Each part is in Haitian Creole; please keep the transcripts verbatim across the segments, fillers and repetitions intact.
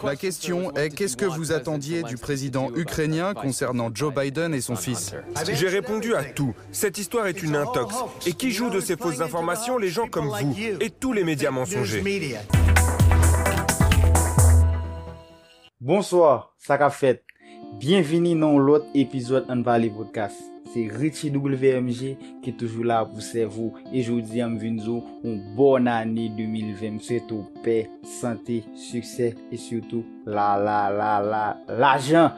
La question est, qu'est-ce que vous attendiez du président ukrainien concernant Joe Biden et son fils ? J'ai répondu à tout. Cette histoire est une intox. Et qui joue de ces fausses informations ? Les gens comme vous et tous les médias mensongers. Bonswa, sa k ap fèt? Byenvini nan yon lòt epizòd Ann Pale Podcast. Se Richie W M G ki toujou la pou sèvi w. E jodi a, m vin di w yon bòn ane de mil ven. M swete w pè, sante, siksè e sitou la, la, la, la, lajan.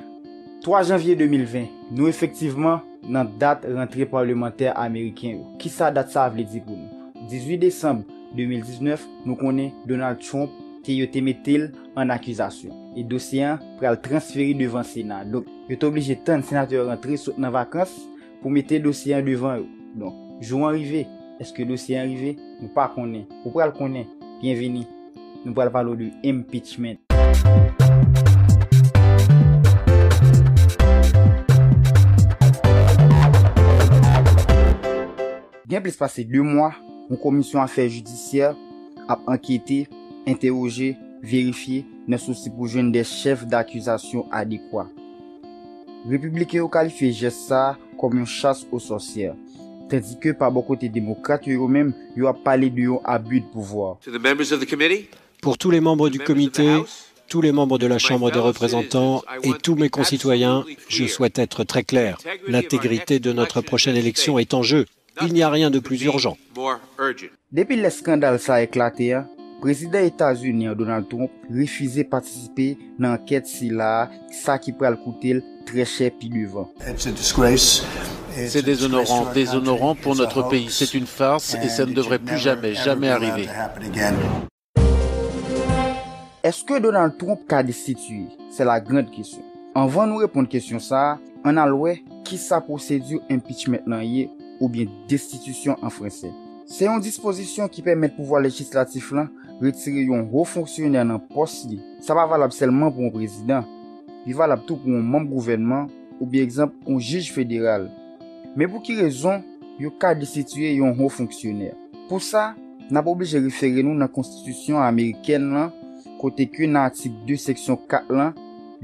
Twa janvye de mil ven, nou efektivman nan dat rantre palmantè ameriken yo. Kisa dat sa a vle di pou nou? Dizuit desanm de mil diznèf, nou konnen Donald Trump te, yo te mete l an akizasyon. E dosye a pral transfere devan Sena. Donk, yo te oblije tann senatè yo rantre sot nan vakans pou mete dosye a devan yo. Donk, jou an rive. Èske dosye a rive? Nou pa konnen. Ou pral konnen. Byenvini. Nou pral pale w de impeachment. Gen plis pase de mwa, yon komisyon afè jidisyè ap ankete, entèwoje, verifye nan sousi pou jwenn de chèf dakizasyon adekwa. Repibliken yo kalifye jès sa a kòm yon chasse aux sorcières, tandike pa bò kote demokrat yo, yo menm, yo ap pale de yon abus de pouvoir. To the members of the committee, Pour tous les membres du comité, tous les membres de la Chambre des représentants et tous mes concitoyens, je souhaite être très clair. L'intégrité de notre prochaine élection est en jeu. Il n'y a rien de plus urgent. More urgent. Depi lè eskandal sa a eklate a, prezidan Etazini an, Donald Trump, refize patisipe nan ankèt sila a, sa ki pral koute l trè chè pi devan. C'est désonorant, désonorant pour notre pays. C'est une farce et ça ne devrait plus jamais, jamais arriver. Èske Donald Trump ka destitiye? Se la grande question. Anvan nou reponn kesyon sa a, ann al wè kisa pwosedi impeachment lan ye, oubyen destitisyon an fransè. Se yon dispozisyon ki pèmèt pouvwa lejislatif lan retire yon wo fonksyonè nan pòs li. Sa pa valab sèlman pou yon prezidan. Li valab tou pou yon manm gouvènman, oubyen egzanp, yon jij federal. Men pou ki rezon yo ka destitiye yon wo fonksyonè? Pou sa, n ap oblije refere nou nan konstitisyon amerikèn lan, kote ke nan atik de seksyon kat lan,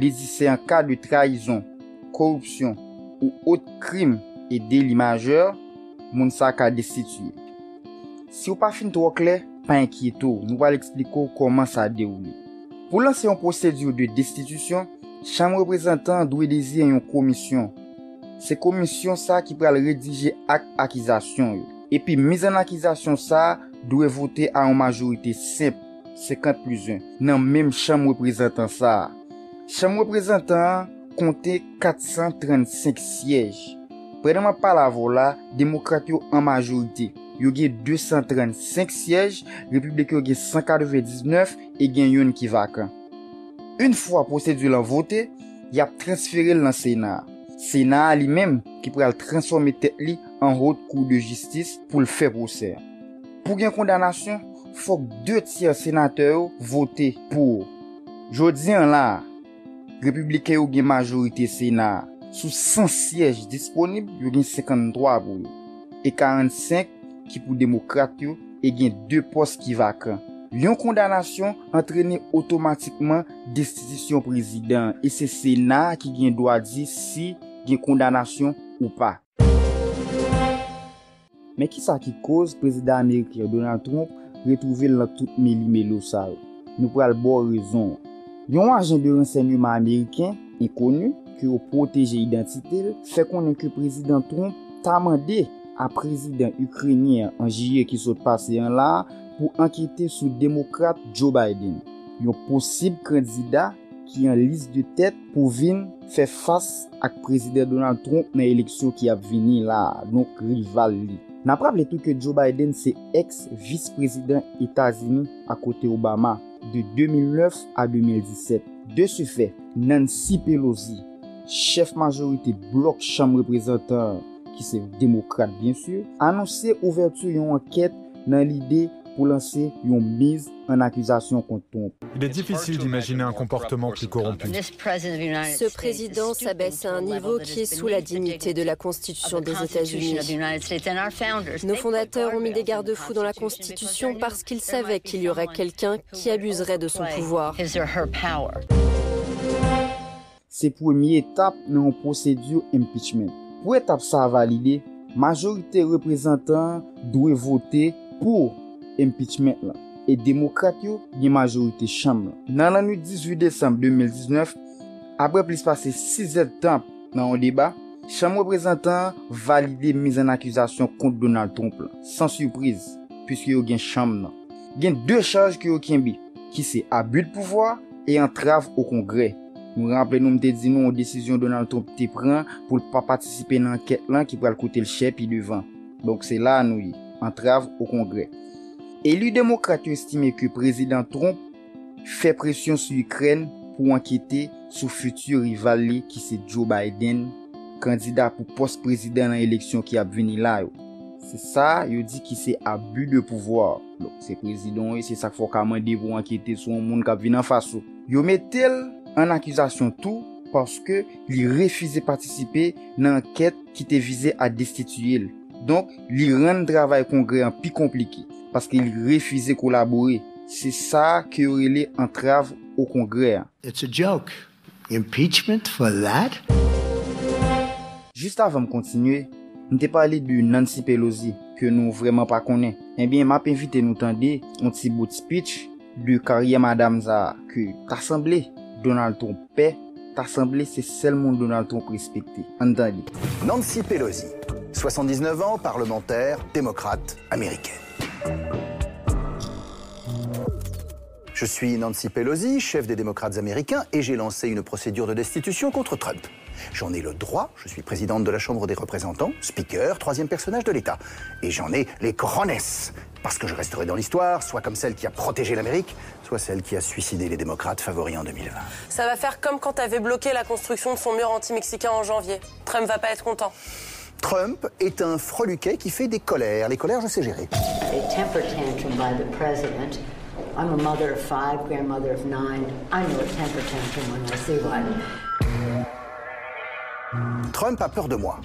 li di se an ka de trayizon, koripsyon ou ot krim e deli majè, moun sa a ka destitiye. Si w pa fin twò klè, pa enkyete w, nou pral eksplike w kòman sa dewoule. Pou lanse yon pwosedi de destitisyon, Chanm Reprezantan an dwe deziyen yon komisyon. Se komisyon sa a ki pral redije ak akizasyon yo. Epi miz an akizasyon sa a dwe vote a yon majorite senp, senkant plis en, nan menm Chanm Reprezantan sa a. Chanm Reprezantan an konte kat san trannsenk syèj. Pandan m ap pale avè w la, demokrat yo an majorite. Yo gen de san trannsenk syèj, repibliken yo gen san katrevendiznèf e gen youn ki vakan. Yon fwa pwosedi lan vote, y ap transfere l nan Sena a. Sena a li menm ki pral transfòme tèt li an Haute Cour de Justice pou l fè pwosè a. Pou gen kondanasyon, fòk de tyè senatè yo vote pou. Jodi an la a, repibliken yo gen majorite Sena a. Sou san syèj disponib, yo gen senkanntwa pou yo, e karannsenk ki pou demokrat yo, e gen de pòs ki vakan. Yon kondanasyon antrene otomatikman destitisyon prezidan an, e se Sena a ki gen dwa di si gen kondanasyon ou pa. Men kisa ki koz prezidan ameriken Donald Trump retwouve l nan tout melimelo sa yo? Nou pral ba w rezon an. Yon ajan de ransèyman ameriken enkoni, ke yo pwoteje idantite l, fè konnen ke prezidan Trump ta mande a prezidan ikrenyen an, an jiyè ki sot pase an la a, pou ankete sou demokrat Joe Biden, yon posib kandida ki an lis de tèt pou vin fè fas ak prezidan Donald Trump nan eleksyon ki ap vini la a, donk rival li. N ap raple tou ke Joe Biden se èks vis prezidan Etazini akote Obama de de mil nèf a de mil disèt. De se fè, Nancy Pelosi, chèf majorite blòk Chanm Reprezantan an, ki se demokrat byen si, anonse ouvèti yon ankèt nan lide pou lanse yon miz an akizasyon kont Trump. Il est difficile d'imaginer un comportement plus corrompu. Ce président s'abaisse à un niveau qui est sous la dignité de la Constitution des États-Unis. Nos fondateurs ont mis des garde-fous dans la Constitution parce qu'ils savaient qu'il y aurait quelqu'un qui abuserait de son pouvoir. Se premye etap nan yon pwosedi impeachment. Pou etap sa a valide, majorite reprezantan an dwe vote pou impeachment lan, e Demokrat yo gen majorite chanm lan. Nan lannwit dizuit desanm de mil diznèf, apre plis pase sis èdtan nan yon deba, Chanm Reprezantan an valide miz an akizasyon kont Donald Trump lan, san sipriz, piske yo gen chanm nan. Gen de chaj ke yo kenbe, ki se abidpouvwa e antrav o Kongrè. Nou raple nou m te di nou yon desizyon Donald Trump te pran pou l pa patisipe nan ankèt lan ki pral koute l chè pi devan. Donk se la a nou ye, antrav o Kongrè. Eli demokrat yo estime ke Prezidan Trump fè presyon sou Ikrèn pou ankete sou fiti rival li ki se Joe Biden, kandida pou pòs prezidan nan eleksyon ki ap vini la yo. Se sa yo di ki se abus de pouvoir. Donk, se prezidan w ye, se sa k fè w ka mande pou w ankete sou yon moun k ap vin anfas ou. Yo mete l an akizasyon tou paske li refize patisipe nan ankèt ki te vize a destitiye l. Donk, li rann travay Kongrè an pi konplike, paske li refize kolabore. Se sa ke yo rele antrav o Kongrè an. It's a joke. Impeachment for that? Jis avan m kontinye, m te pale de Nancy Pelosi, ke nou vrèman pa konnen. Ebyen, m ap envite nou tande yon ti bout speech de karyè madam sa a, ke ta sanble Donald Trump pè, ta sanble se sèl moun Donald Trump respekte. Ann tande. Nancy Pelosi, soixante-dix-neuf ans, parlementaire démocrate américaine. Je suis Nancy Pelosi, chef des démocrates américains, et j'ai lancé une procédure de destitution contre Trump. J'en ai le droit, je suis présidente de la Chambre des représentants, speaker, troisième personnage de l'État. Et j'en ai les cojones, parce que je resterai dans l'histoire, soit comme celle qui a protégé l'Amérique, soit celle qui a suicidé les démocrates favoris en deux mille vingt. Ça va faire comme quand t'avais bloqué la construction de son mur anti-mexicain en janvier. Trump va pas être content. Trump est un freluquet qui fait des colères. Les colères, je sais gérer. A temper tantrum by the president. I'm a mother of five, grandmother of nine. I know a temper tantrum when I see one. Trump a peur de moi.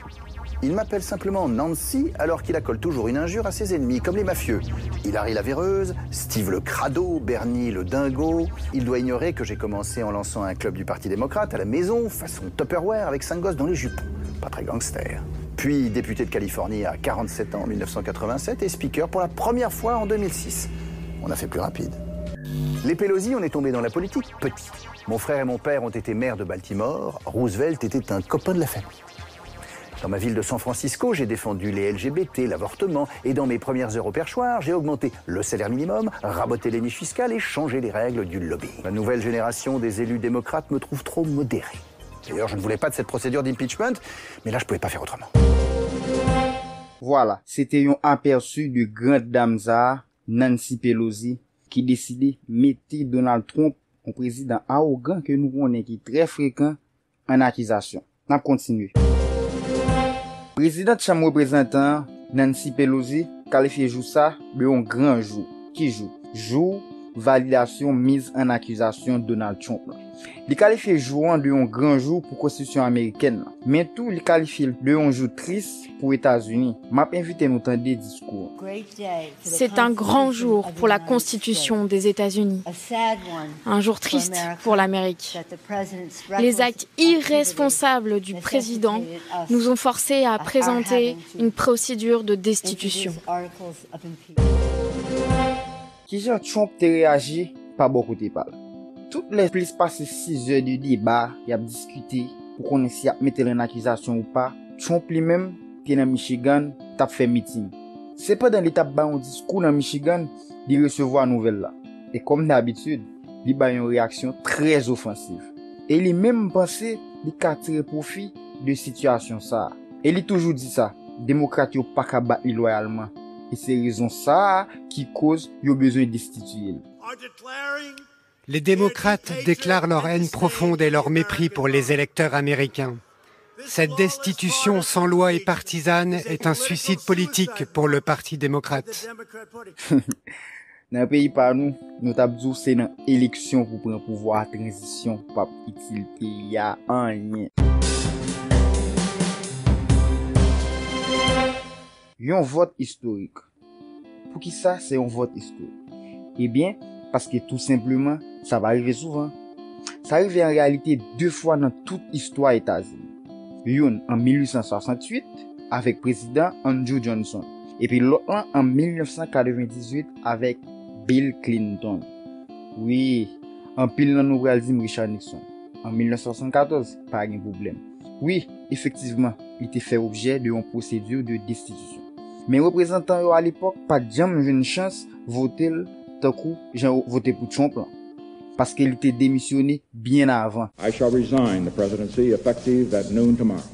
Il m'appelle simplement Nancy alors qu'il accole toujours une injure à ses ennemis, comme les mafieux. Hilary la véreuse, Steve le crado, Bernie le dingo. Il doit ignorer que j'ai commencé en lançant un club du Parti démocrate à la maison, façon Tupperware, avec cinq gosses dans les jupons. Pas très gangster. Puis député de Californie à quarante-sept ans en mille neuf cent quatre-vingt-sept et speaker pour la première fois en deux mille six. On a fait plus rapide. Les Pelosi, on est tombé dans la politique petit. Mon frère et mon père ont été maires de Baltimore. Roosevelt était un copain de la famille. Dans ma ville de San Francisco, j'ai défendu les L G B T, l'avortement, et dans mes premières heures au perchoir, j'ai augmenté le salaire minimum, raboté les niches fiscales et changé les règles du lobbying. La nouvelle génération des élus démocrates me trouve trop modéré. D'ailleurs, je ne voulais pas de cette procédure d'impeachment, mais là, je pouvais pas faire autrement. Vwala, se te yon apèsi de grand dam sa a, Nancy Pelosi, ki deside mete Donald Trump, yon prezidan awogan ke nou konnen ki trè frekan, an akizasyon. N ap kontinye. Prezidant Chanm Reprezantan an, Nancy Pelosi, kalifye jou sa de yon gran jou. Ki jou? Jou validasyon miz an akizasyon Donald Trump lan. Li kalifye jou an de yon gran jou pou konstitisyon amerikèn lan, men tou li kalifye l de yon jou tris pou Etazini. M ap envite nou tande diskou an. C'est un grand jour pour la Constitution des États-Unis, un jour triste pour l'Amérique. Les actes irresponsables du président nous ont forcés à présenter une procédure de destitution. Kijan Trump te reyaji pa bò kote pa l? Tout lè plis pase sis zè de deba, y ap diskite pou konnen si y ap mete l an akizasyon ou pa, Trump li menm te nan Michigan, t ap fè miting. Sepandan, li t ap bay yon diskou nan Michigan, li resevwa nouvèl la. E kòm dabitid, li bay yon reyaksyon trè ofansiv. E li menm panse li ka tire pwofi de sitiyasyon sa a. E li toujou di sa, Demokrat yo pa ka bat li lwayalman. E se rezon sa a ki koz yo bezwen destitiye l. Les démocrates déclarent leur haine profonde et leur mépris pour les électeurs américains. Cette destitution sans loi et partisane est un suicide politique pour le Parti démocrate. Nan peyi pa nou, nou t ap di w se nan eleksyon pou pran pouvwa a, tranzisyon p ap itil peyi a anyen. Yon vòt istorik. Poukisa se yon vòt istorik? Ebyen, paske tou senpleman, sa pa rive souvan. Sa rive an reyalite de fwa nan tout istwa Etazini. Youn an mil uit san swasanntuit avèk prezidan Andrew Johnson, epi lòt lan an mil nèf san katrevendizuit avèk Bill Clinton. Wi, anpil nan nou pral di m Richard Nixon. An mil nèf san swasannkatòz, pa gen pwoblèm. Wi, efektivman, li te fè objè de yon pwosedi de destitisyon. Men reprezantan yo alepòk pa t janm jwenn chans vote l tankou jan yo vote pou Trump lan, paske li te demisyone byen avan. I shall resign the presidency effective at noon tomorrow.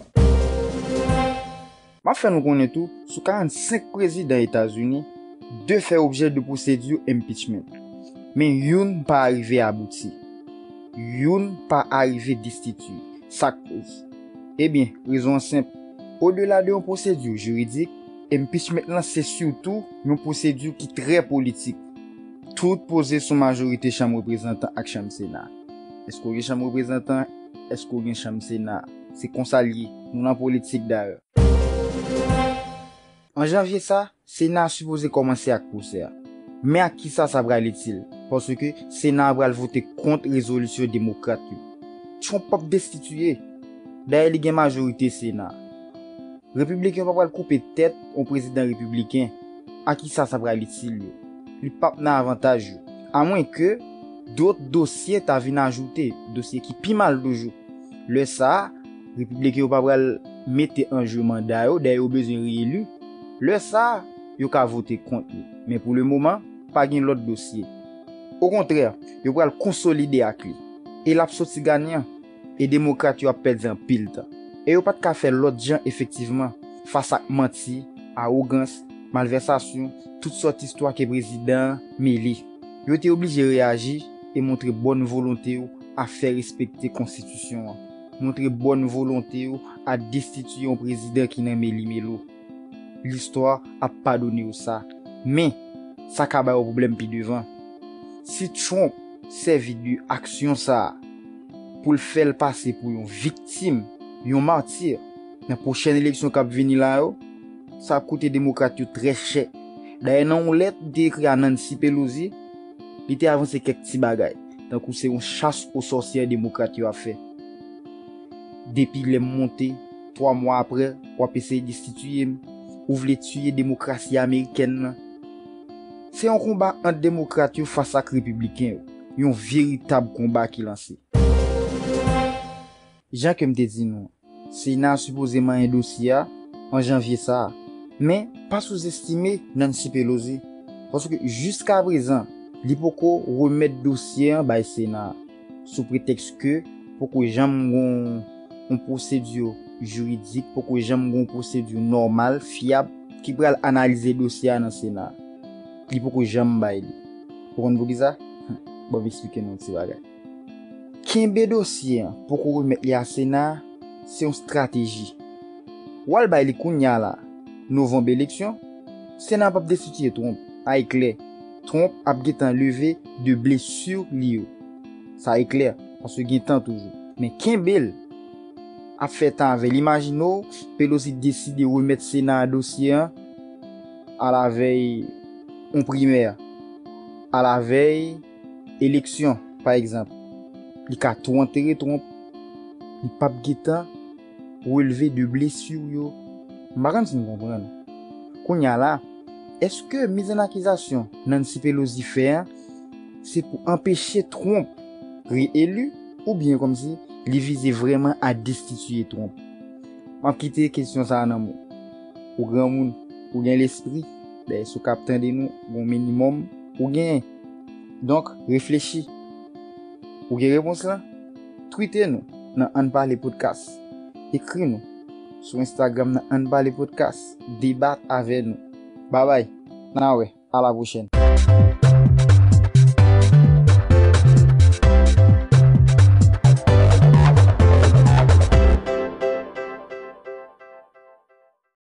M ap fè nou konnen tou, sou karannsenk prezidan Etazini, de fè objè de pwosedi impeachment. Men youn pa arive abouti. Youn pa arive destitiye. Sa k koz? Ebyen, rezon an senp. Odela de yon pwosedi jiridik, impeachment lan se sitou yon pwosedi ki trè politik. Tout poze sou majorite Chanm Reprezantan ak Chanm Sena. Èske w gen Chanm Reprezantan? Èske w gen Chanm Sena? Se konsa l ye. Nou nan politik dayè. An janvye sa, Sena a sipoze kòmanse ak pwosè a. Men ak kisa sa pral itil? Paske Sena a pral vote kont rezolisyon demokrat yo. Trump p ap destitiye. Dayè, li gen majorite Sena a. Repibliken yo pa pral koupe tèt yon prezidan repibliken. A kisa sa pral itil yo? Li p ap nan avantaj yo. Amwenke dòt dosye ta vin ajoute, dosye ki pi mal toujou. Lè sa a, repibliken yo pa pral mete an je manda yo, dayè yo bezwen reyeli. Lè sa a, yo ka vote kont li. Men pou lemoman, pa gen lòt dosye. Okontrè, yo pral konsolide ak li. E l ap soti ganyan. E demokrat yo ap pèdi anpil tan. E yo pa t ka fè lòt jan efektivman, fas ak manti, awogans, malvèsasyon, tout sòt istwa ke prezidan an mele. Yo te oblije reyaji e montre bòn volonte yo a fè respekte konstitisyon an, montre bòn volonte yo a destitiye yon prezidan ki nan melimelo. Listwa ap padone yo sa. Men, sa ka ba yo pwoblèm pi devan. Si Trump sèvi de aksyon sa a pou l fè l pase pou yon viktim, yon mati, nan pwochèn eleksyon k ap vini la yo, sa ap koute demokrat yo trè chè. Dayè, nan yon lèt li te ekri a Nancy Pelosi, li te avanse kèk ti bagay, tankou se yon chas o sòsyè demokrat yo ap fè. Depi lè m monte, twa mwa apre, w ap eseye destitiye m, ou vle tiye demokrasi amerikèn nan. Se yon konba ant demokrat yo fas ak repibliken yo, yon veritab konba ki lanse. Jan ke m te di nou, Sena a sipoze manyen dosye a an janvye sa a. Men, pa souzestime Nancy Pelosi, paske jiskaprezan, li poko remèt dosye an bay Sena a, sou pretèks ke poko janm gon yon pwosedi jiridik, poko janm gon pwosedi nòmal, fyab, ki pral analize dosye a nan Sena a. Li poko janm bay li. Ou konn poukisa? Ban m eksplike nou yon ti bagay. Kenbe dosye an poko remèt li a Sena a, se yon estrateji. W al bay li kounya la, novanm eleksyon, Sena a p ap destitiye Trump, a e klè. Trump ap gentan leve de blesi li yo. Sa e klè, paske gen tan toujou. Men kenbe l ap fè tan avè l. Imajine w, Pelosi deside remèt Sena a dosye an alavèy yon primè, alavèy eleksyon, pa egzanp. Li ka tou antere Trump. Li p ap gentan releve de blesi yo. M pa konn si n konprann. Kounya la, èske mizannakizasyon Nancy Pelosi fè an se pou anpeche Trump reeli oubyen kòmsi li vize vrèman a destitiye Trump? M ap kite kesyon sa a nan men w. Ou granmoun, ou gen lespri, dayè si w ka ap tande nou, gon minimòm, ou genyen. Donk, reflechi. Ou gen repons lan? Twite nou nan Ann Pale Podcast. Ekri nou sou Instagram nan Ann Pale Podcast. Debat avè nou. Babay. N a wè. A la pwochèn.